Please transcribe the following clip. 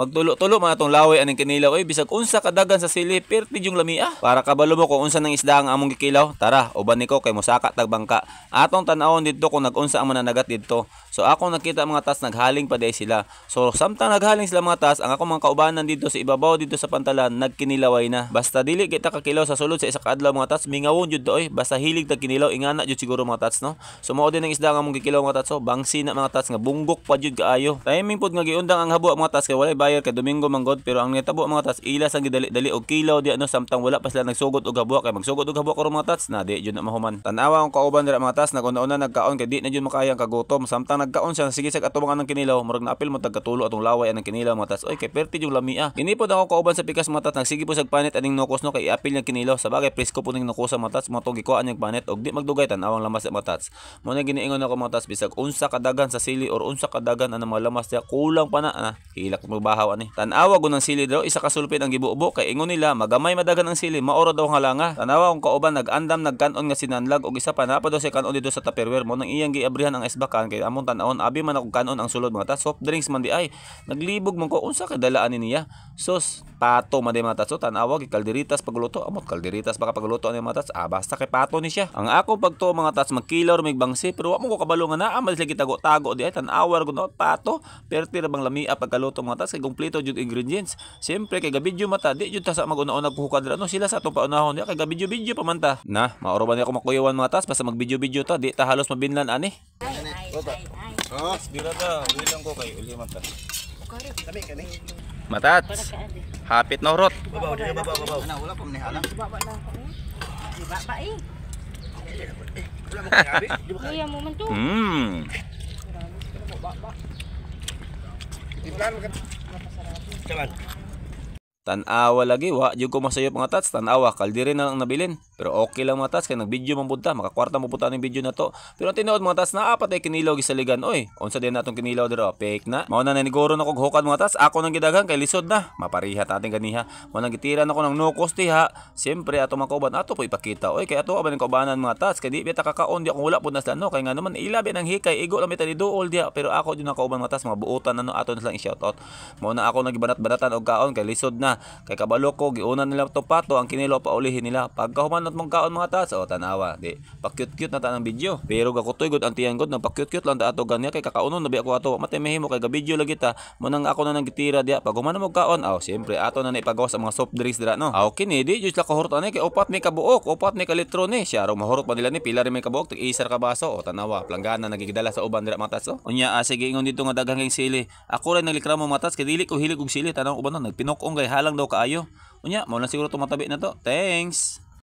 Magtulo-tulo man atong laway aning kinilaw oy, bisag unsa kadagan sa sili, perti yung lamia. Para kabalo mo kung unsa nang isda ang among gikilaw, tara, uban niko kay mosaka tag bangka. Atong tan-awon didto kung nag-unsa ang mananagat didto. So akong nakita, mga tats, naghaling pa diay sila. So samtang naghaling sila, mga tats, ang akong mga kaubanan didto sa ibabaw didto sa pantalan nagkinilaway na. Basta dili kita kakilaw sa sulod sa isa ka adlaw, mga tats, mingawon jud oy. Basta hilig tag kinilaw, ingana jud siguro, mga tats, no. So mao din ang isda nga among gikilaw, mga tats, so bangsi na, mga tats, nga bunggok pa jud kaayo. Timing pod nga giundang ang habo, mga tats, kay walay bayar kay Domingo man god, pero ang nitabo, mga tats, ila sang gidali-dali og kilaw di ano samtang wala pa sila nagsugod og habo, kay magsugod og habo karon, mga tats, na di jud na mahuman. Tan-awa ang kauban dira, mga tats, naguna-una nagkaon kay di na jud makaya ang kagutom. Samtang nagkaon siya, sige sa atubang anang kinilaw, murag naapil mo tagkatulo atong laway anang kinilaw, mga tats. Oy, kay perti yung lamia. Kini pod ako kauban sa pikas, mga tats, nagsige po sag panit aning nokos no kay iapil niyang kinilaw. Sa bagay presko po ning nokosa, mga tats, mo to gikuhaan niyang panit og di magdugay tan-awang lamas, mga tats. Mo na giniingon ako, mga tats, bisag unsa kadagan sa sili or unsa kadagan anang mga lamas diya, kulang pa na ah. Hilak mo bahaw ani. Tan-awa gud ng sili daw, isa ka sulpit ang gibubo kay ingon nila magamay madagan ang sili, maoro daw ang halanga. Tan-awa akong kauban nag-andam nagkan-on nga sinanlag og isa pa na pa daw siya kan-on didto sa Tupperware mo nang iyang giabrihan ang isbakan kay among tan-awon abi man akong kan-on ang sulod, mga tats, soft drinks man di ay. Naglibog man ko unsa kay dalaan ni niya. Sos pato man di, mga tats, so, tan-awa gi kalderitas pagluto, amot kalderitas baka pagluto ani, mga tats. Ah, basta kay pato ni siya. Ang ako pagtuo, mga tats, magkilaw ra mig bangsi, pero wa mo ko kabalo nga naa man sila gitago-tago di ay. Tan-awa ra gud no, pato. Perti ra bang lamia pagkaluto, mga tats, kay kumpleto jud ingredients. Siyempre kay gabidyo mata, di jud ta sa mag-una-una kuhukad ra no, sila sa atong paunahon di kay gabidyo-bidyo pa man ta. Na, maoro ba niya ako makuyawan, mga tats, basta magbidyo-bidyo ta, di ta halos mabinlan ani. Oh, Dira ta, uli lang ko kay uli man ta. Matats. Hapit na urot. Babaw, dira babaw, babaw. Na wala pa man halang. Ba eh. Wala mo kay Di ba? Kuya mo man to. Timplan mo ka. Saman. Tan-awa lagi, wa jud ko masayop, mga tats, tan-awa kaldire na lang nabilin. Pero okay lang, mga tats, kay nag-video man pud ta, makakwarta mo pud ta ning video na to. Pero ang tinuod, mga tats, naa pa tay kinilaw gisaligan oy. Unsa din natong kinilaw dira, fake na. Mao na naniguro na kog hukad, mga tats, ako nang gidaghan kay lisod na. Mapariha ta ating ganiha. Mao nang gitira na ko ng nukos diha. Siyempre ato mga kauban ato po ipakita oy, kay ato ba ning kaubanan, mga tats, kay di bita kakaon di akong wala pud na sila no, kay nga naman ila bi ng hikay igo lang bita ni duol diha, pero ako jud ang kauban, mga tats, mga buotan ano ato na silang i-shout out. Mao na ako nagibanat-banatan og kaon kay lisod na. Kay kabalo ko giuna nila to pato, ang kinilaw paulihin nila. Pagkahuman nat mong kaon, mga tats, o tanawa, di pa cute-cute na ta ng video. Pero gakutoy gud ang tiyan gud, nagpa cute-cute lang ta ato ganya kay kakaunon na bi ako ato. Matay mahimo kay ga-video lagi ta. Mo nang ako na nang gitira diya. Pag human na mo kaon, aw siyempre ato na naipagawas ang mga soft drinks dira no. Aw kini di jud sila kahurot ani kay upat mi kabuok, upat mi ka litro ni. Siya raw mahurot pa nila ni pila rin may kabuok, tig isa ra ka baso. O tanawa, planggana nagigidala sa uban dira, mga tats. O. Unya ah, sige ingon dito nga daghang kay sili. Ako rin naglikramo, mga tats, kay dili ko hilig og sili. Tanawang uban no, nagpinok-ong kay halang daw kaayo. Unya, mao lang siguro tumatabi na to. Thanks.